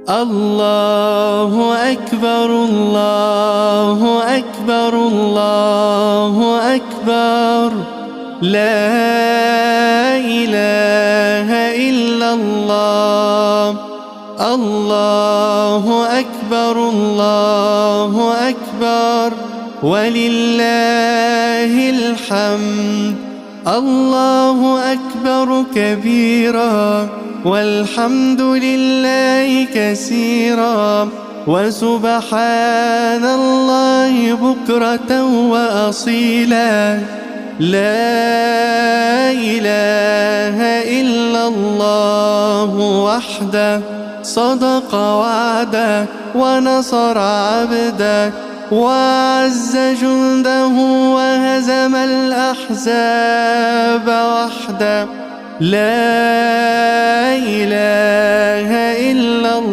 الله أكبر الله أكبر الله أكبر لا إله إلا الله الله أكبر الله أكبر ولله الحمد الله أكبر كبيرا والحمد لله كثيرا وسبحان الله بكرة وأصيلا لا إله إلا الله وحده صدق وعده ونصر عبده وعز جنده وهزم الأحزاب وحده لا إله إلا الله.